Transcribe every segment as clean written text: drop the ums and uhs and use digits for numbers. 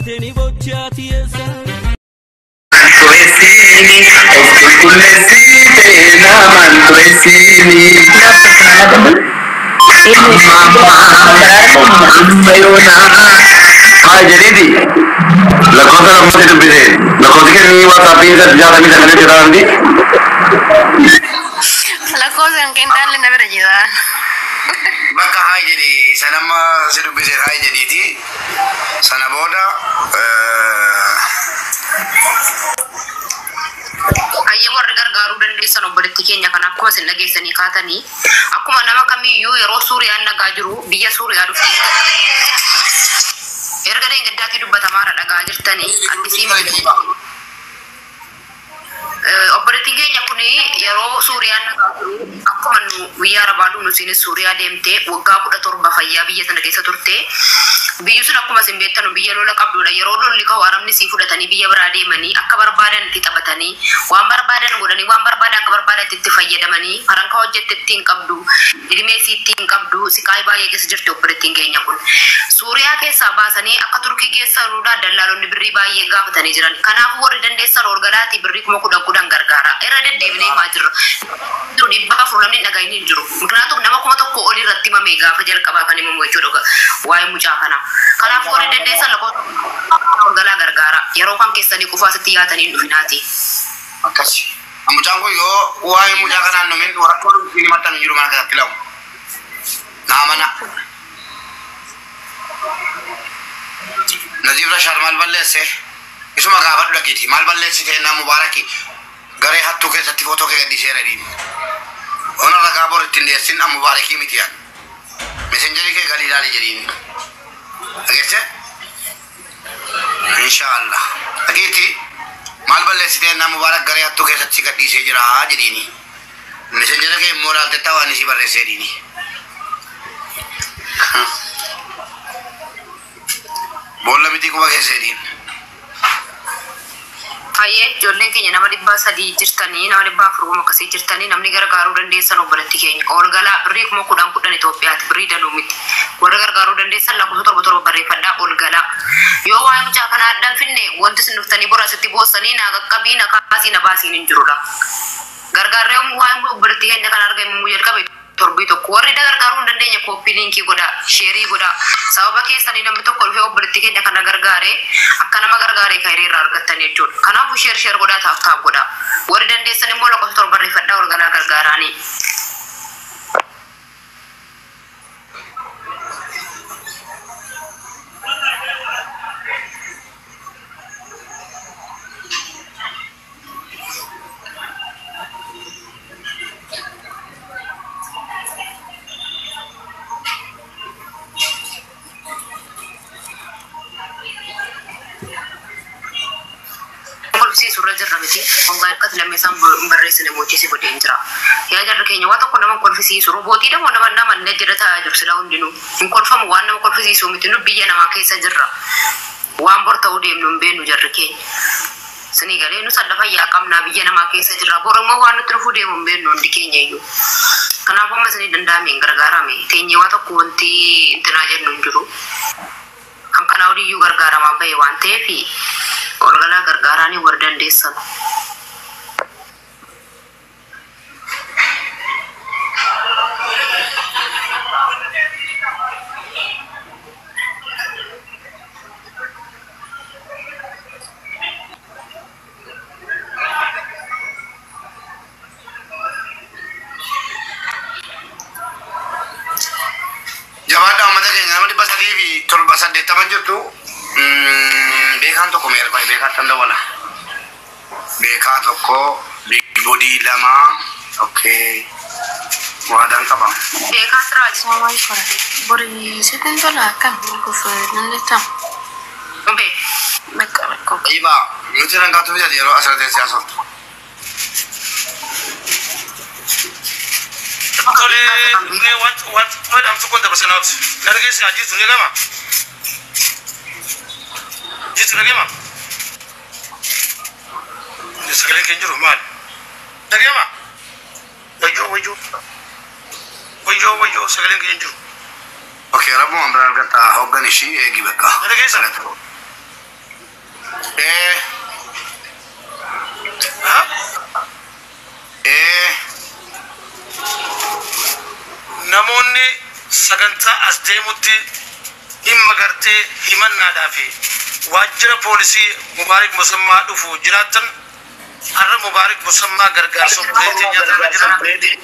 Jettee bochaati eessa. Haa jedhiiti lakkoofsa lammaatti dubbise lakkoofsi kennii WhatsAppii 69 jedhamti. Lakkoofsa kan qinxaalli na bira jira. Bakka haa jedhi sanamma si dubbise haa jedhiiti sana booda Hayyee warri gargaaruu dandeessan obboleettii keenya kana akkuma isin dhageessanii kaatanii akkuma nama kamiyyuu yeroo Suuriyaan nagaa jiru biyya Suuriyaa dhuftee erga deengiddaatti dubbatamaarra dhagaa jirtanii addisii miti. Obboleettiin keenya kun yeroo Suuriyaan nagaa jiru akkuma nu biyya Arabaa dhufnu isinis Suuriyaa deemtee waggaa 17 fayyaa biyya sana keessa turte. Biyyi sun akkuma isin beektan biyya lola qabdudha. Yeroo lolli ka'u arabni sii fudhatanii biyya biraa deemanii akka barbaadan itti taphatanii waan barbaadan godhanii waan barbaadan akka barbaadan itti fayyadamanii farankaa hojjette ittiin qabdu ilmee sii ittiin qabdu siqaayii baay'ee keessa jirti obboleettiin keenya kun. Suuriyaa keessaa baasanii akka Turkii geessanuudha dallaalonni birrii baay'ee gaafatanii jiran. Kanaafuu warri dandeessan orgalaatii birrii 10,000 gargaara. Irra deddeebinee himaa jirra. Jiru 400 namni hin dhagahin hin jiru. Miknaatum nama 1000 olii irratti himame gaafa jalqabaa kan himamu jechuudha waa'ee mucaa kanaa. Kanaafuu warri dandeessan lakkoofsa orgalaa gargaara. Yeroo kan keessanii qofaa asitti yaatanii hin dhufinaati. Akkasi. Mucaan kun yoo waa'ee mucaa kanaan numin rakkoo dhumtiin himattan hin jiru mana keessatti lamu. Naa mana. Naziif Rashaad maal balleesse? Isuma gaafadhu dhaqiiti. Maal balleessite ennaa Mubaaraki garee hattuu keessatti footoo kee gadhiiseera jedhiin. Ona ragaa bor ittiin dhiyeessin an Mubaarakii miti an. Messengerii kee galii ilaali jedhiin. Dhageesse? Inshaallah. Dhaqiiti maal balleessite ennaa Mubaarak garee hattuu keessatti si gadhiisee jira jedhiini. Messengera kee immoo ilaaltettaa waan isii barreessee jedhiini. Boolla miti quba keessa jedhiin. Hayyee ijoolleen keenya nama 300 jirtanii nama 400 akkasii jirtanii namni gargaaruu dandeessan obboleetti keenya ol galaa birrii 10,000 Itoophiyaati birrii danuu miti warra gargaaruu dandeessan lakkoofsa 7 7 barreeffadhaa ol galaa yoo waa'ee mucaa kanaa addaan finne wanti isin dhuftanii bora asitti boossanii naa qaqqabii na kaasii na baasiin hin jirudha. Gargaarree waa'ee obboleetti keenya kana argamu jalqabe torbii tokko warri gargaaruu hin dandeenye kooppii liinkii godhaa sheerii godhaa sababa keessanii namni tokko dhufee obboleetti keenya kana gargaare akka nama gargaare kan hiriirraa argattan jechuudha. Kanaafuu sheer sheer godhaa taaf taaf godhaa warri dandeessan immoo lakkoofsa 7 barreeffadhaa ol galaa gargaaraanii. Kolfisiisu irra jirra miti. Wallahi akkati lammeessaan barreessine mochisi godheen jira. Yaa jarri keenya waa tokko nama kolfisiisu roobootii damo nama nama inni jira taa'aa jiru silaa hundinuu hin kolfamu waan nama kolfisiisu miti nu biyya namaa keessa jirra. Waan bor ta'uu deemnu hin beeknu jarri keenya. Sinii galee nu sadda fayyaa qabnaa biyya namaa keessa jirra. Bor immoo waan nutti dhufuu deemu hin beeknu hundi keenya iyyuu. Kanaafuu amma isinii danda'ame hin gargaarame. Teenyee waa tokko wanti intinaa jennu hin jiru. Kan kanaa oliyyuu gargaaramaa bahe waan ta'eef ol galaa gargaaraanii warri dandeessan. Jabaadhaa uummata keenya nama 380 jirtu. Beekaan tokko meeqa qofa beekaa tan dawwala. Beekaa tokko big body 2 okay waadaan qaba. Beekaa siraaj. Bori sitin tola akkam kuuf nan jettam. Obee. Bakka rakkoo. Iba nuti rangaatu bijate yeroo asirra teessee haasoftu. Tole waan waan tokko dabarsanaaf na dhageessaa jirtu ni gama. Jirtu dhagema. Sagaleen keenya jiru maali? Dhagema. Wayyoo wayyoo. Wayyoo wayyoo sagaleen keenya jiru. Okay rabbuma biraa argatta hooggan ishii eegi bakka. Na dhageessaa. Ee. Ha? Ee. Namoonni sagantaa as deemutti dhimma gartee himannaadhaa fi waajjira poolisii Mubaarik Musammaa dhufu jiraattan har'a Mubaarik Musammaa gargaarsa obboleettii nyaatarra jira.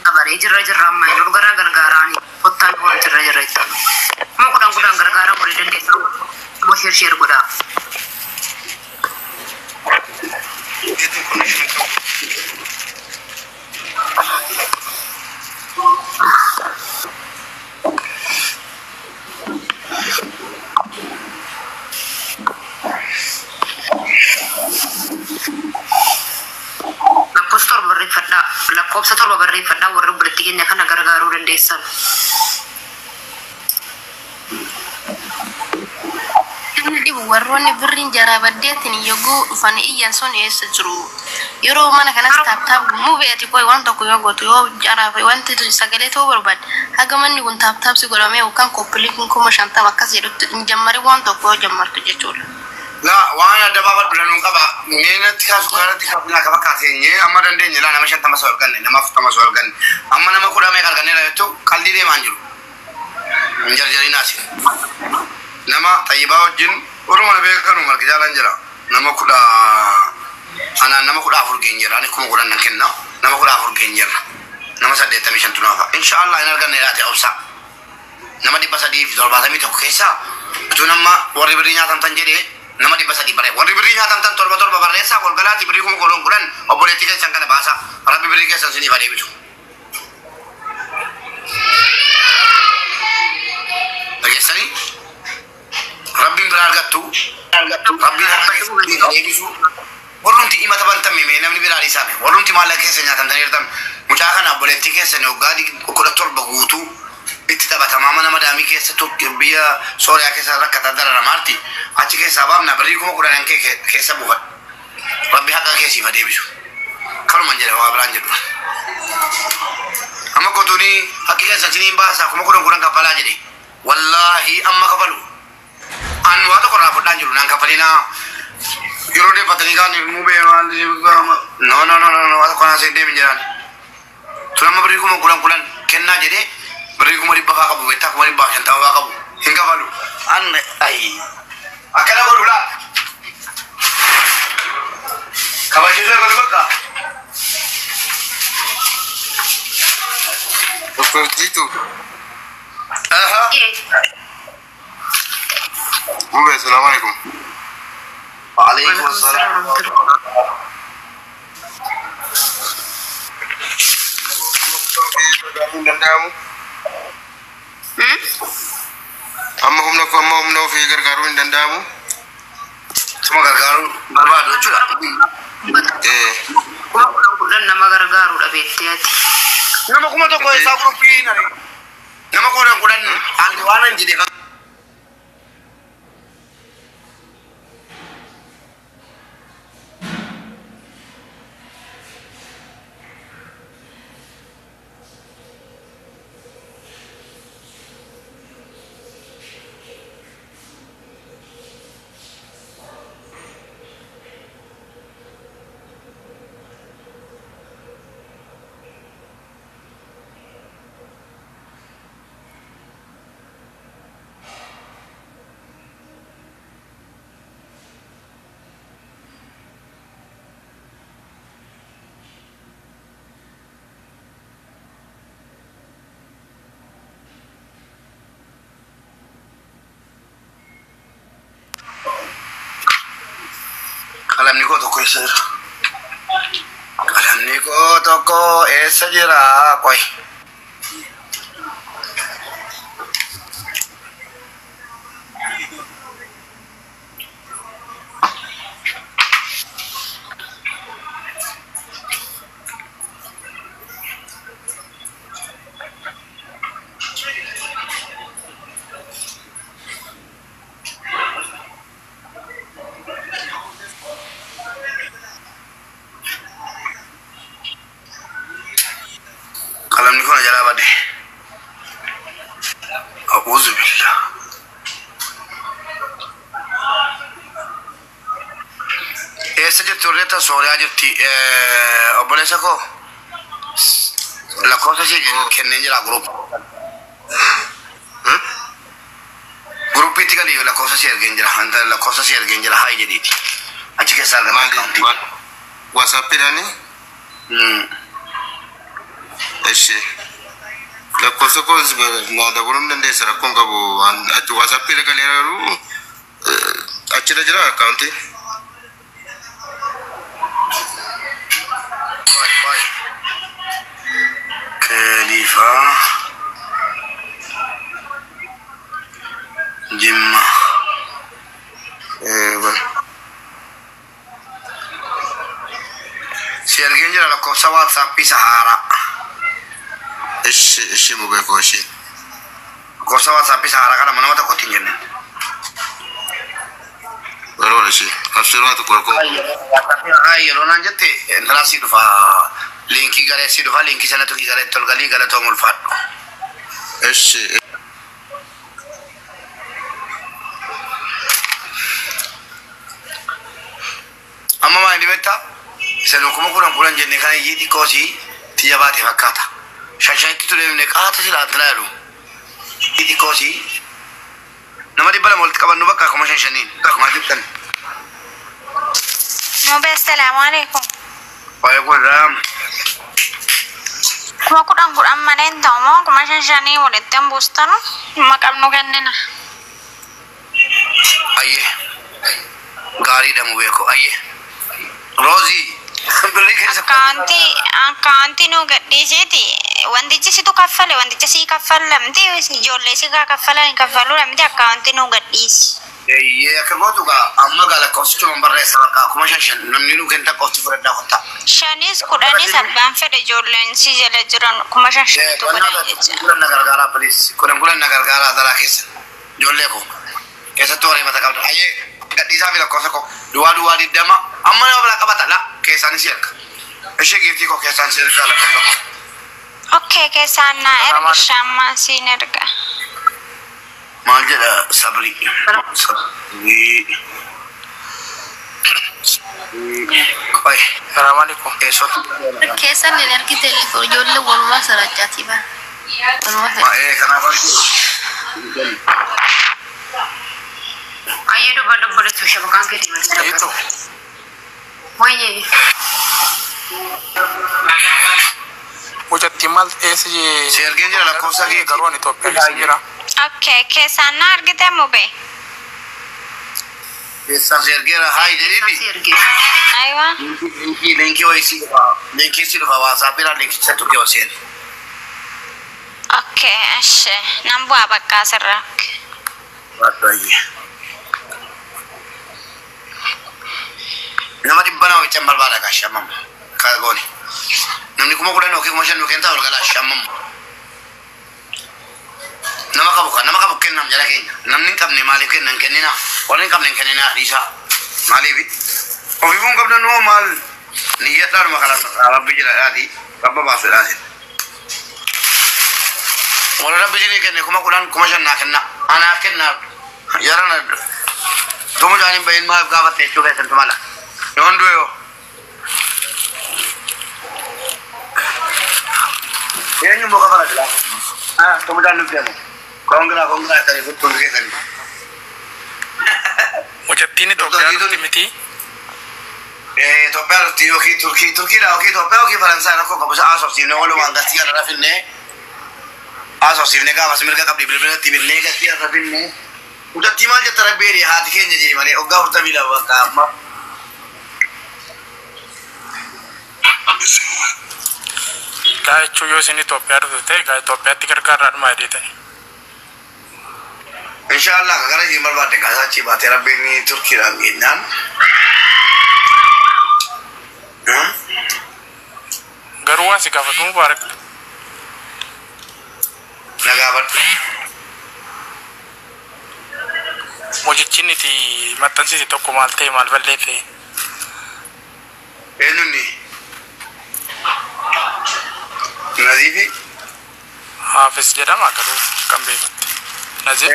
Abaree jirra jirra amma yeroo garaa gargaaraani kottaa boora jirra jirra jechuudha. Kuma kudhan kudhan gargaaraa borii dandeessaa. Boo sheer sheer godhaa. Jeetiin connection qabu. Lakkoofsa torba barreeffadhaa. Lakkoofsa torba barreeffadhaa warri obboleettii keenya kana gargaaruu dandeessan. Namni dhibu warroonni birriin jaraa baddeetiin yogguu dhufanii iyyan sun eessa jiru? Yeroo mana kanas tap tap gumuu be'ati qoy waan tokko yoo gootu yoo jaraa fi wanti sagalee ta'uu barbaade haga manni kun tap tap si godhamee yookaan koppiliin 50,000 akkas jedhutti hin jammarin waan tokko yoo jammartu jechuudha. La waan adda baafadhu lanuu qaba. Mee natti kaasu kanatti kaasu akka fakkaateenye amma dandeenye laa nama 50 soo arganne nama 40 soo arganne amma nama kudha meeqa arganneera jettu qalbii deemaan jiru. Hin jarjarinaas. Nama Xayyibaa wajjin waruma na beekanu margi jaalan jira. Nama kudha anaan nama 14 geenyeerra ani 10,000 nan kenna nama 14 geenyeerra nama 85 naafa. Inshaallah hin arganne laate obsa. Nama 371 keessaa utuu nama warri birrii nyaatamtan jedhee nama 300 barree warri birrii nyaatamtan torba torba barreessaa golgalaati birrii 10,010 obboleettii keessan kana baasaa rabbi birrii keessan siniif adeebisu. Dhageessanii rabbiin biraa argattu rabbiin harka keessan adeebisu warrumti himata bantame mee namni biraa dhiisame warrumti maallaqa keessa nyaatamtanii jirtan mucaa kana obboleettii keessan waggaa 17 guutuu itti taphatamaa mana madaamii keessa biyya Sooriyaa keessa rakkataa dararamaarti achi keessaa baafna birrii 10,000 kee keessa buufadhu. Rabbi haqa keessiif adeebisu. Kanuman jedha waa biraan jedhu. Amma qotuuni haqqi keessan siniin baasaa 10,010 kaffalaa jedhe. Wallaahi amma kafalu. An waa tokko irraa fudhaan jiru naan kaffalinaa. Yeroo deeffatanii kaan mubee maal no no no no waa tokko naasee deemin jedhaan. Tun amma birrii 10,010 kennaa jedhee birrii 100,000 faa qabu beektaa 150,000 faa qabu hin kafalu. An ayi akkana godhu laa. Kabachiisuu godhu bakka. Dr. Jitu, Aha. Mube, salaam alaikum. Waalaikum salaam. Gargaaruun danda'amu? Amma humna amma humna ofii gargaaruun hin danda'amu? Suma gargaaruu barbaadu jechuudha. Ee, 10,010 nama gargaaruudha beektee ati. Nama 1,000 eessaa qophii nare. Nama 10,010 ani waan an jedhe Qalamni koo tokko eessa jira? Qalamni koo tokko eessa jira? Qoy. Qalamni kun jalaa bade. A'uuzu billah. Eessa jirti warreetta Sooriyaa jirti. Obboleessa koo lakkoofsa ishee kenneen jira group. Groupiitti galii lakkoofsa ishee ergeen jira. Lakkoofsa ishee ergeen jira hi jedhiiti. Achi keessaa argama Maali? akkaawuntii. WhatsAppiidhaani? Eshi. Lakkoofsa koos naa dabaluu hin dandeessa, rakkoon qabu. Achi WhatsAppiidha galeera garuu achirra jira akkaawuntii. Qoy qoy. Khalifa Jimma. Si ergeen jira lakkoofsa WhatsAppii isa haaraa. Eshi eshi mubee koo eshi. Lakkoofsa WhatsAppii isa haaraa kana nama tokkotti hin kennin. Garuu eshi. Abshirraa tokko rakkoo. Hi yeroo naan jette intalaa si dhufa, linkii garee si dhufa, linkii sana tuqii gareetti ol galii. Galatoom, ulfaadhu. Eshi. Amma maal inni beektaa? Isa nu 10,000 10,000 jennee kana iyyii xiqqoo sii tiyya baate fakkaata. Shan shanitti ture qaata silaa intalaa jedhu. Xiqqoo sii nama 200 walitti qabannu bakka kuma shan shaniin. Maal jettan? Mube, assalamu alaikum. Waalaikum salaam. 10,000 10,000 malee hin ta'u moo kuma shan shanii walitti hin buustanu? Amma qabnu kennina. Ayyee. Gaariidha mubee koo ayyee. Roozii. Birrii keessa. Akkaawuntii nu gadhiisiiti. Wantichi situ kaffale, wanticha sii kaffallamti, ijoollee si kaa kaffalan hin kaffaluu miti, akkaawuntii nu gadhiisi. Eeyyee, akka gootu gaa amma gaa lakkoofsichuma barreessa bakka kuma shan shan namni nu kenna qofti fudhadhaa kottaa. Shanis kudhanis abbaan fedhe ijoolleen si jala jiran kuma shan shantu godhan jecha. 10,000 na gargaaraa, please. 10,000 na gargaaraa daraa keessa. Ijoollee koo. Keessattuu horii mata qabda. Ayyee, gadhiisaa fi lakkoofsa koo. 0020 amma nama biraa qabata la keessaan si erga. Ishee giiftii koo keessaan si ergaa lakkoofsa koo. Okay, keessaan naa erga, shammaa siin erga. Maal jedha sabrii? Sabrii. Qoy. Salaamu alaikum. Eessatti? Keessan hin argite ijoollee walumaa saracaatii bara. Walumaa Ma ee kanaaf argu. Ayyee, dubba dobboleessu shabakaan keetii malee. Eetu. Wayyee. Mucattiin maal eessa jee? Si ergeen jira lakkoofsa keetii. Garuu ani Itoophiyaa keessa jira. Okay, keessaan naa argite mube. Keessaan si ergeera hi jedhiiti. Si ergee. Aywa. Linkii wayii si dhufa. Linkii si dhufa WhatsAppiidhaan linkicha tuqee ol seeni. Okay, ashe. Nan bu'aa bakka asirraa. Baay'ee. Nama 200 wiccan barbaada kaa shammam. Kaa goone. Namni 10,000 yookiin 5,000 nu kentaa ol galaa shammam. Nama qabu kan nama qabu kennam jala keenya. Namni hin qabne maaliif kennan kennina? Warri hin qabne hin kenninaa dhiisaa. Maaliif? Ofiifuu hin qabdan noo maal? Niyyadhaadhuma kana rabbi jira dhaati. Rabba baasu dhaati. Warra rabbi isinii kenne 10,000 5,000 naa kenna. Anaa kennaa. Yarana dumu jaaniin bahin maaf gaafatte jechuu keessantu mala. Yoon du'e yoo. Eenyu immoo kafala silaa? Ah, dumu jaan nutti hamu. Congra congra jedhanii futtuun keessanii. Mucattiin Itoophiyaa dhufti miti. Itoophiyaa dhufti yookiin Turkii, Turkiidha yookiin Itoophiyaa yookiin Faransaay rakkoo qabu isa haasofsiifne walumaan gastii kana rafinnee haasofsiifne gaafas mirga qabdi bilbilatti binnee gastii kana rafinnee. Mucattii maal jetta rabbi jedhee haati keenya jedhi malee waggaa 42 bakka amma. Gaa jechuun yoo isin Itoophiyaa dhufte ta'e gaa Itoophiyaatti gargaarraadhuma jedheetani. Inshallah gara isiin barbaadde kaasaa achii baatee rabbiin Turkiidhaan geenyaan. Garuu waan si gaafatu Mubaarak. Na gaafadhu. Mucichi iti maxxansite tokko maal ta'e, maal balleesse? Eenyunni? Naziifi? Haafis jedhama garuu kan beekutti. Naziif?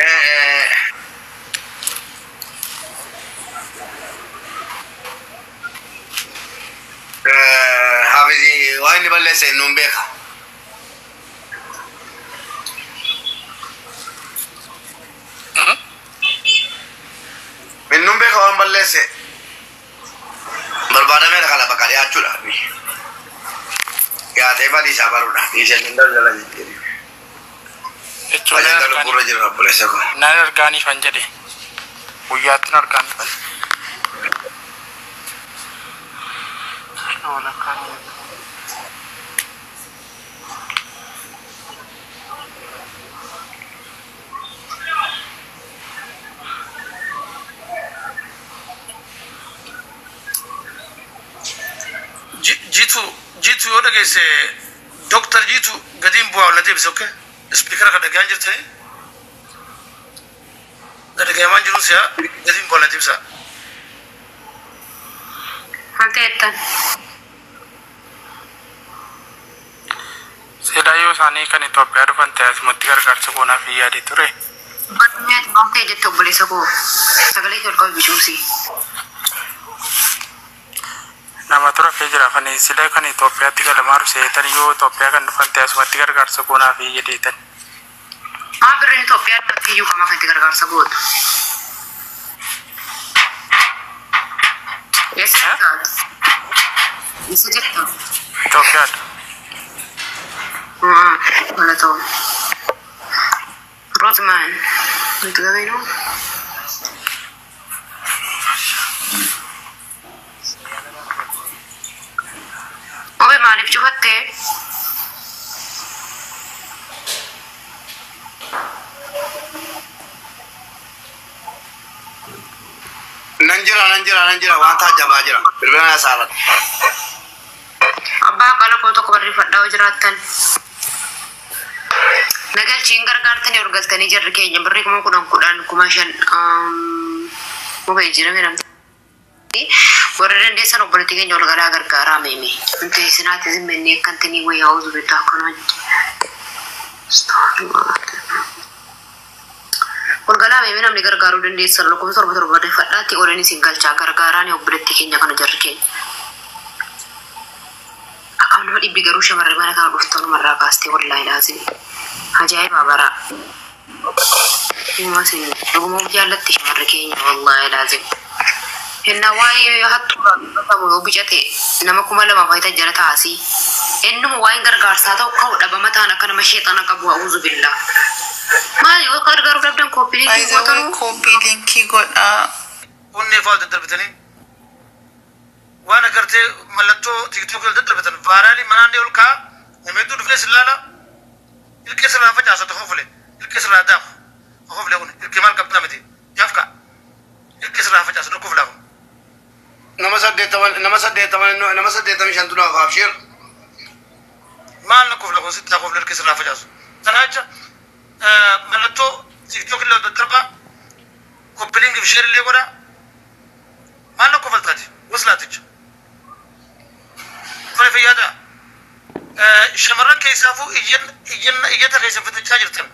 Hafizi waan inni balleesse nuun beeka. Innuun beeka waan balleesse. Barbaadameera kana bakka dhiyaachuudha. Dhiyaatee badiisaa baruudha. Dhiisee ajandaa jala jijjiiri. Jechuun Ajandaa lubbuurra jira obboleessa koo. Naan argaaniifan jedhe. Guyyaatti argaaniifan. Jiitu Jiitu yoo dhageesse Dooktar Jiitu gadiin bu'aa wal deebise okay? Ispiikara kan dhagaan jirtanii dhagahamaan jiru si'a gadiin bu'aa wal deebisa. Maal ta'ettan? Seedaa yoo isaanii kan Itoophiyaa dhufan ta'e asumatti gargaarsa goonaaf hin yaade ture. Barnyaati maal ta'e jette obboleessa koo sagalee kee ol qabi bicuusi. Nama tura fee jira fani sila kan Itoophiyaatti galamaaru seetan yoo Itoophiyaa kan dhufan ta'e asumatti gargaarsa goonaaf hin yadeetan. Maa birriin Itoophiyaa dhufatti iyyuu kamaa kan itti gargaarsa gootu. Eessa jirta? Eessa jirta? Itoophiyaadha. Galatoo. Rootmaan. Wanti gabeenuu. Obe maaliif cufattee? Nan jira nan jira nan jira waan taajjabaa jira. Bilbila na saarata. Abbaa qala koo tokko barreeffadhaa yoo jiraattan. Nagalchiin gargaartanii ol galtanii jarri keenya birrii 10,000 10 5,000 muka jijjiirame namni. Warra dandeessan obboleettii keenya ol galaa gargaaraa meeme. Nuti isinaatti zimmennee akkantanii wayyaa uzu bitaa akkanuma. Ol galaa meeme namni gargaaruu dandeessan lakkoofsa 7 7 barreeffadhaatti olin isin galchaa gargaaraan obboleettii keenya kana jarri keenya. Akkam nama dhibbi garuu shamarree mana kana dhuftan umarraa kaastee wallaahi laazim. Ajaa'iba bara. Dhuguma isin dhuguma of jaallatti shamarri keenya wallaahi laazim. Hennaa waa'ee hattuurraa dubbatamu yoo bicate nama 2000 faayita jala taasii. Ennuma waa'een gargaarsaa ta'u ka'u dhabama ta'an akka nama sheexana qabu a'uuzu billaa. Maal yoo gargaaruu dhabdan koppii By the way, gootanuu. copy linkii godhaa. Onnee fa'aa daddarbitanii waan agartee mallattoo tiiktookii daddarbitan vaaraalii manaan ol ka'a nama hedduu dhufee si ilaala ilkee sirraa facaasa tokko fule ilkee sirraa daaku tokko fule kun ilkee maal qabdaa miti jaaf ka'a ilkee sirraa facaasa tokko fulaa kun. Nama 80 nama 80 nama 85 naaf abshir. Maal na kofla kun sitti kofla ilkee sirraa facaasu. Kana jecha mallattoo tiiktookii illee daddarbaa koppiliingi fi sheerillee godhaa maal na kofaltaati waslaaticha. Tole fayyaada. Shamarran keessaafuu iyyata keessan fitachaa jirtan.